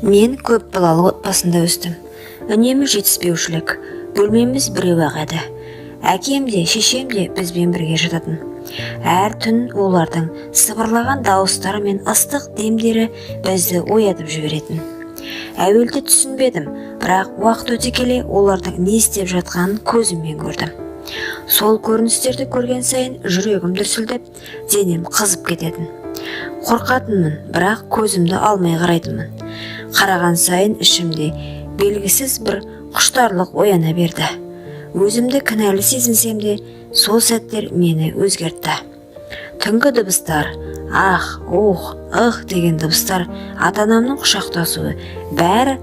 Мен көп балалы отбасында өстім. Үнемі жетіспеушілік. Бөлмеміз біреу-ақ еді. Әкем де, шешем де бізбен бірге жататын. Әр түн олардың сыбырлаған дауыстары мен ыстық демдері бізді оятып жіберетін. Әуелде түсінбедім, бірақ уақыт өте келе олардың не істеп жатқанын көзіммен көрдім. Сол көріністерді көрген сайын жүрегім дүрсілдеп, денем қызып кететін. Қорқатынмын, бірақ көзімді алмай қарайтынмын. Қараған сайын ішімде белгісіз бір құштарлық ояна берді. Өзімді кінәлі сезінсем де, сол сәттер мені өзгертті. Түнгі дыбыстар, ах, ух, ых деген дыбыстар, ата-анамның құшақтасуы, бәрі,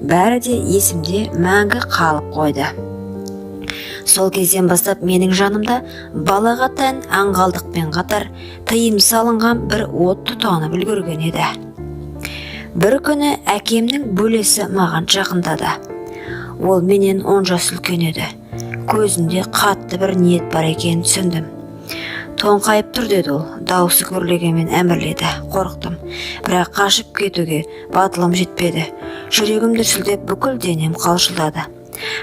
бәрі де есімде мәңгі қалып қойды. Сол кезден бастап менің жанымда балаға тән аңғалдықпен қатар тыйым салынған бір от тұтанып үлгерген еді. Бір күні әкемнің бөлесі маған жақындады. Ол менен 10 жас үлкен еді. Көзінде қатты бір ниет бар екенін түсіндім. Тоңқайып тұр, деді ол, даусы күрлегенмен әмірледі. Қорықтым, бірақ қашып кетуге батылым жетпеді. Жүрегім дүрсілдеп, бүкіл денем қалшылдады.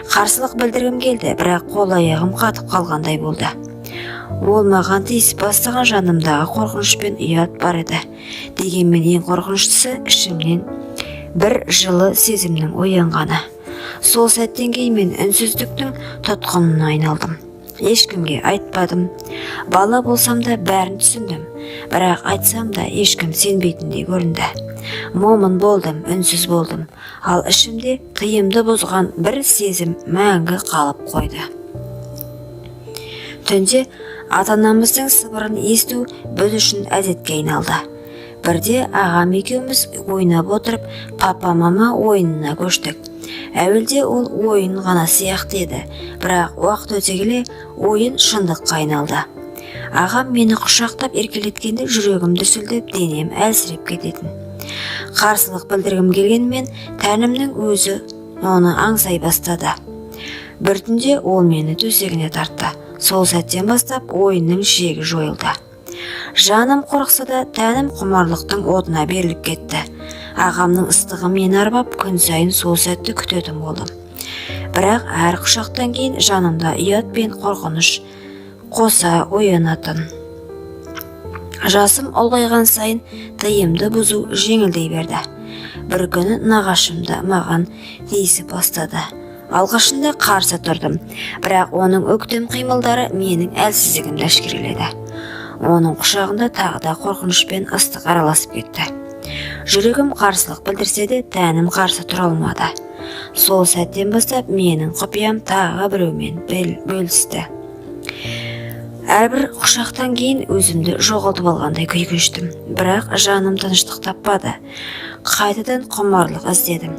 Қарсылық білдіргім келді, бірақ қол аяғым қатып қалғандай болды. Ол маған тиісіп бастаған жанымдағы қорқыныш пен ұят бар еді. Дегенмен ең қорқыныштысы ішімнен бір жылы сезімнің оянғаны. Сол сәттен кейін мен үнсіздіктің тұтқынына айналдым. Ешкімге айтпадым. Бала болсам да, бәрін түсіндім. Бірақ айтсам да, ешкім сенбейтіндей көрінді. Момын болдым, үнсіз болдым. Ал ішімде тыйымды бұзған бір сезім мәңгі қалып қойды. Түнде ата-анамыздың сыбырын есту біз үшін әдетке айналды. Бірде ағам екеуміз ойнап отырып, папа мама ойынына көштік. Әуелде ол ойын ғана сияқты еді, бірақ уақыт өте келе ойын шындыққа айналды. Ағам мені құшақтап еркелеткенде жүрегім дүрсілдеп, денем әлсіреп кететін. Қарсылық білдіргім келгенмен, тәнімнің өзі оны аңсай бастады. Бір түнде ол мені төсегіне тартты. Сол сәттен бастап ойынның шегі жойылды. Жаным қорықса да, тәнім құмарлықтың отына беріліп кетті. Ағамның ыстығы мені арбап, күн сайын сол сәтті күтетін болдым. Бірақ әр құшақтан кейін жанымда ұят пен қорқыныш қоса оянатын. Жасым ұлғайған сайын тыйымды бұзу жеңілдей берді. Бір күні нағашым да маған тиісіп бастады. Алғашында қарсы тұрдым, бірақ оның өктем қимылдары менің әлсіздігімді әшкереледі. Оның құшағында тағы да қорқыныш пен ыстық араласып кетті. Жүрегім қарсылық білдірсе де, тәнім қарсы тұра алмады. Сол сәттен бастап менің құпиям тағы біреумен бөлісті. Әрбір құшақтан кейін өзімді жоғалтып алғандай күй кештім. Бірақ жаным тыныштық таппады. Қайтадан құмарлық іздедім.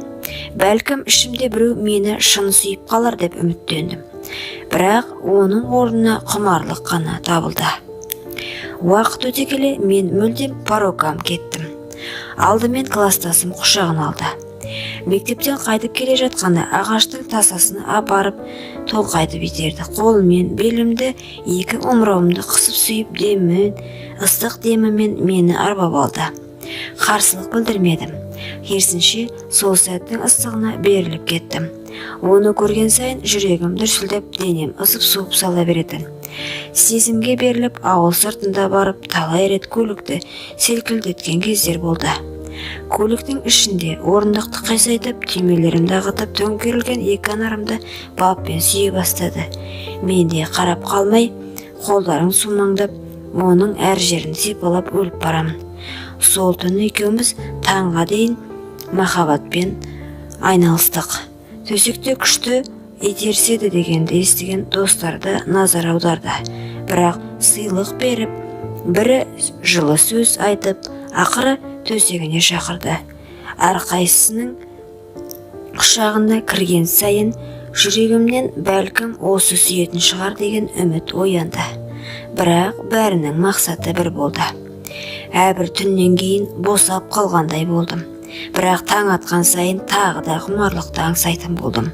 Бәлкім, ішімде біреу мені шын сүйіп қалар деп үміттендім. Бірақ оның орнына құмарлық қана табылды. Уақыт өте келе мен мүлдем порокам кеттім. Алдымен кластасым құшағын алды. Мектептен қайтып келе жатқанда ағаштың тасасына апарып тоңқайтып итерді. Қолымен белімді, екі омырауымды қысып сүйіп, демімен, ыстық демімен мені арбап алды. Қарсылық білдірмедім. Керісінше, сол сәттің ыстығына беріліп кеттім. Оны көрген сайын жүрегім дүрсілдеп, денем ысып суып сала беретін. Сезімге беріліп, ауыл сыртында барып талай рет көлікті селкілдеткен кездер болды. Көліктің ішінде орындықты қисайтып, түймелерімді ағытып, төңкерілген екі анарымды баппен сүйе бастады. Мен де қарап қалмай, қолдарым сумаңдап, оның әр жерін сипалап өліп барамын. Сол түні екеуміз таңға дейін махаббатпен айналыстық. Төсекте күшті итеріседі дегенді естіген достар да назар аударды. Бірақ сыйлық беріп, бірі жылы сөз айтып, ақыры төсегіне шақырды. Әрқайсысының құшағына кірген сайын жүрегімнен бәлкім осы сүйетін шығар деген үміт оянды. Бірақ бәрінің мақсаты бір болды. Әрбір түннен кейін босап қалғандай болдым. Бірақ таң атқан сайын тағы да құмарлықты аңсайтын болдым.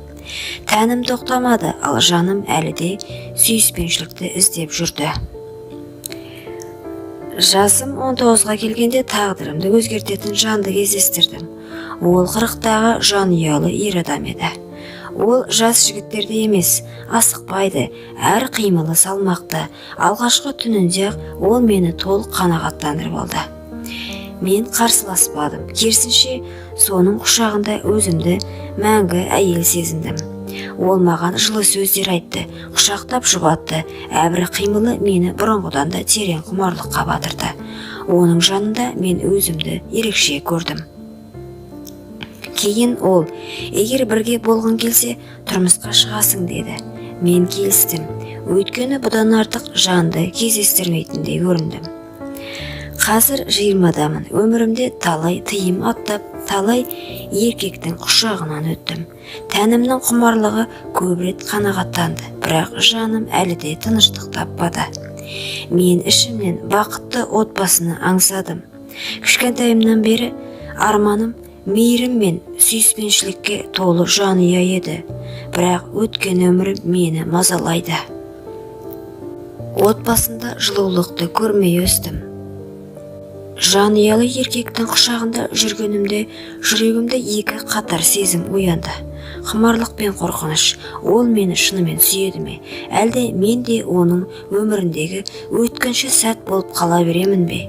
Тәнім тоқтамады, ал жаным әлі де сүйіспеншілікті іздеп жүрді. Жасым 19-ға келгенде тағдырымды өзгертетін жанды кездестірдім. Ол 40-тағы жанұялы ер адам еді. Ол жас жігіттердей емес, асықпайды, әр қимылы салмақты. Алғашқы түнінде-ақ ол мені толық қанағаттандырып алды. Мен қарсыласпадым, керісінше соның құшағында өзімді мәңгі әйел сезіндім. Ол маған жылы сөздер айтты, құшақтап жұбатты. Әрбір қимылы мені бұрынғыдан да терең құмарлыққа батырды. Оның жанында мен өзімді ерекше көрдім. Кейін ол, егер бірге болғың келсе, тұрмысқа шығасың деді. Мен келістім, өйткені бұдан артық жанды кездестірмейтіндей көріндім. Қазір 20-дамын, өмірімде талай тыйым аттап, талай еркектің құшағынан өттім. Тәнімнің құмарлығы көп рет қанағаттанды, бірақ жаным әлі де тыныштық таппады. Мен ішімнен бақытты отбасыны аңсадым. Кішкентайымнан бері арманым мейірім мен сүйіспеншілікке толы жанұя еді. Бірақ өткен өмірім мені мазалайды. Отбасында жылулықты көрмей өстім. Жанұялы еркектің құшағында жүргенімде жүрегімде екі қатар сезім оянды. Құмарлық пен қорқыныш. Ол мені шынымен сүйеді ме? Әлде мен де оның өміріндегі өткінші сәт болып қала беремін бе?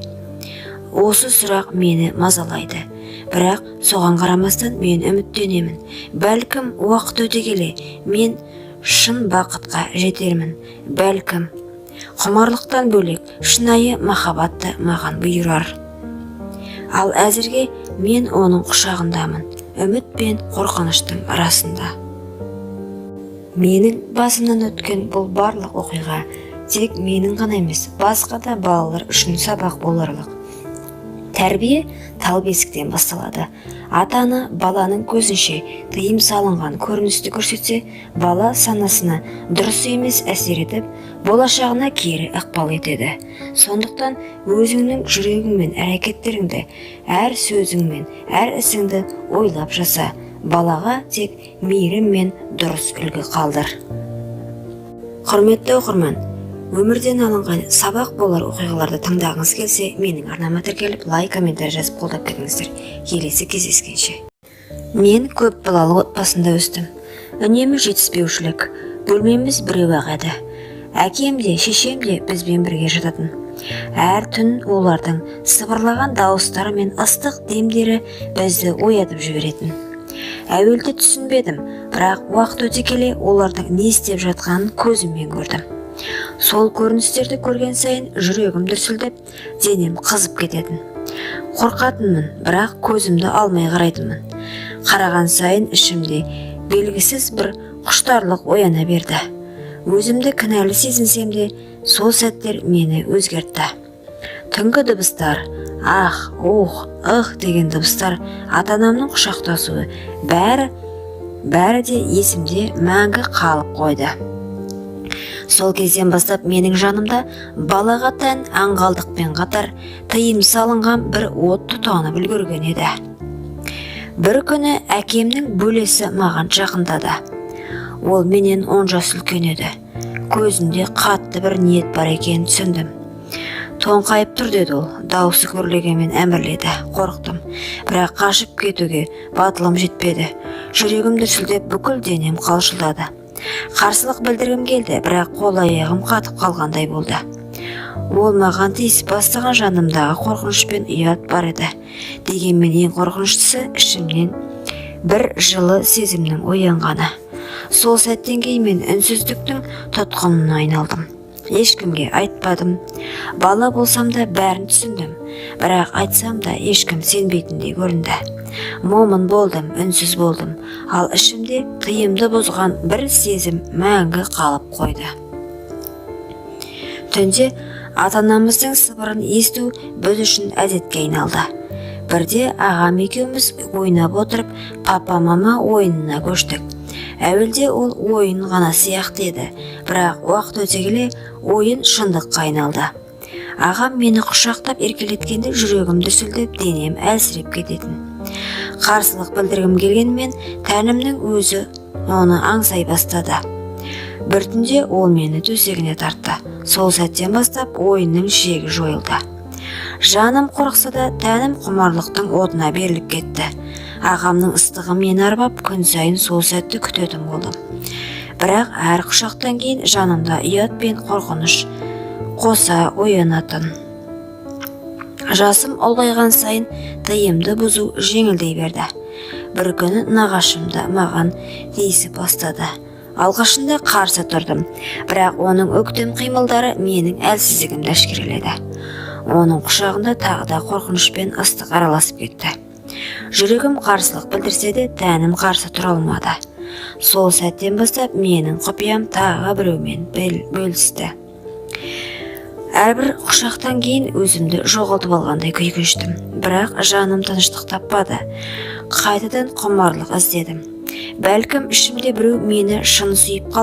Осы сұрақ мені мазалайды. Бірақ соған қарамастан мен үміттенемін. Бәлкім уақыт өте келе мен шын бақытқа жетермін. Бәлкім құмарлықтан бөлек шынайы махаббатты маған бұйырар. Ал әзірге мен оның құшағындамын, үміт пен қорқыныштың арасында. Менің басымнан өткен бұл барлық оқиға тек менің ғана емес, басқа да балалар үшін сабақ боларлық. Тәрбие тал бесіктен басталады. Ата-ана баланың көзінше тыйым салынған көріністі көрсетсе, бала санасына дұрыс емес әсер етіп, болашағына кері ықпал етеді. Сондықтан өзіңнің жүрегіңмен әрекеттеріңді, әр сөзіңмен, әр ісіңді ойлап жаса. Балаға тек мейірім мен дұрыс үлгі қалдыр. Құрметті оқырман, өмірден алынған сабақ болар оқиғаларды тыңдағыңыз келсе, менің арнама тіркеліп, лайк, комментарий жазып қолдап кетіңіздер. Келесі кездескенше. Мен көп балалы отбасында өстім. Үнемі жетіспеушілік. Бөлмеміз біреу-ақ еді. Әкем де, шешем де бізбен бірге жататын. Әр түн олардың сыбырлаған дауыстары мен ыстық демдері бізді оятып жіберетін. Әуелде түсінбедім, бірақ уақыт өте келе олардың не істеп жатқанын көзіммен көрдім. Сол көріністерді көрген сайын жүрегім дүрсілдеп, денем қызып кететін. Қорқатынмын, бірақ көзімді алмай қарайтынмын. Қараған сайын ішімде белгісіз бір құштарлық ояна берді. Өзімді кінәлі сезінсем де, сол сәттер мені өзгертті. Түнгі дыбыстар, ах, ух, ых деген дыбыстар, ата-анамның құшақтасуы, бәрі де есімде мәңгі қалып қойды. Сол кезден бастап менің жанымда балаға тән аңғалдықпен қатар тыйым салынған бір от тұтанып үлгерген еді. Бір күні әкемнің бөлесі маған жақындады. Ол менен 10 жас үлкен еді. Көзінде қатты бір ниет бар екенін түсіндім. Тоңқайып тұр деді ол, даусы күрлегенмен әмірледі. Қорықтым, бірақ қашып кетуге батылым жетпеді. Жүрегім дүрсілдеп, бүкіл денем қалшылдады. Қарсылық білдіргім келді, бірақ қол аяғым қатып қалғандай болды. Ол маған тиісіп бастаған жанымдағы қорқыныш пен ұят бар еді. Дегенмен ең қорқыныштысы ішімнен бір жылы сезімнің оянғаны. Сол сәттен кейін мен үнсіздіктің тұтқынына айналдым. Ешкімге айтпадым. Бала болсам да бәрін түсіндім. Бірақ айтсам да ешкім сенбейтіндей көрінді. Момын болдым, үнсіз болдым. Ал ішімде тыйымды бұзған бір сезім мәңгі қалып қойды. Түнде ата-анамыздың сыбырын есту біз үшін әдетке айналды. Бірде ағам екеуміз ойнап отырып, папа-мама ойынына көштік. Әуелде ол ойын ғана сияқты еді, бірақ уақыт өте келе ойын шындыққа айналды. Ағам мені құшақтап еркелеткенде жүрегім дүрсілдеп, денем әлсіреп кететін. Қарсылық білдіргім келгенмен тәнімнің өзі оны аңсай бастады. Бір түнде ол мені төсегіне тартты. Сол сәттен бастап ойынның шегі жойылды. Жаным қорықса да тәнім құмарлықтың отына беріліп кетті. Ағамның ыстығы мені арбап, күн сайын сол сәтті күтетін болдым. Бірақ әр құшақтан кейін жанымда ұят пен қорқыныш қоса оянатын. Жасым ұлғайған сайын тыйымды бұзу жеңілдей берді. Бір күні нағашым да маған тиісіп бастады. Алғашында қарсы тұрдым, бірақ оның өктем қимылдары менің әлсіздігімді әшкереледі. Оның құшағында тағы да қорқыныш пен ыстық араласып кетті. Жүрегім қарсылық білдірсе де, тәнім қарсы тұра алмады. Сол сәттен бастап менің құпиям тағы біреумен бөлісті. Әрбір құшақтан кейін өзімді жоғалтып алғандай күй кештім. Бірақ жаным тыныштық таппады. Қайтадан құмарлық іздедім. Бәлкім, ішімде біреу мені шын сүйіп қалар.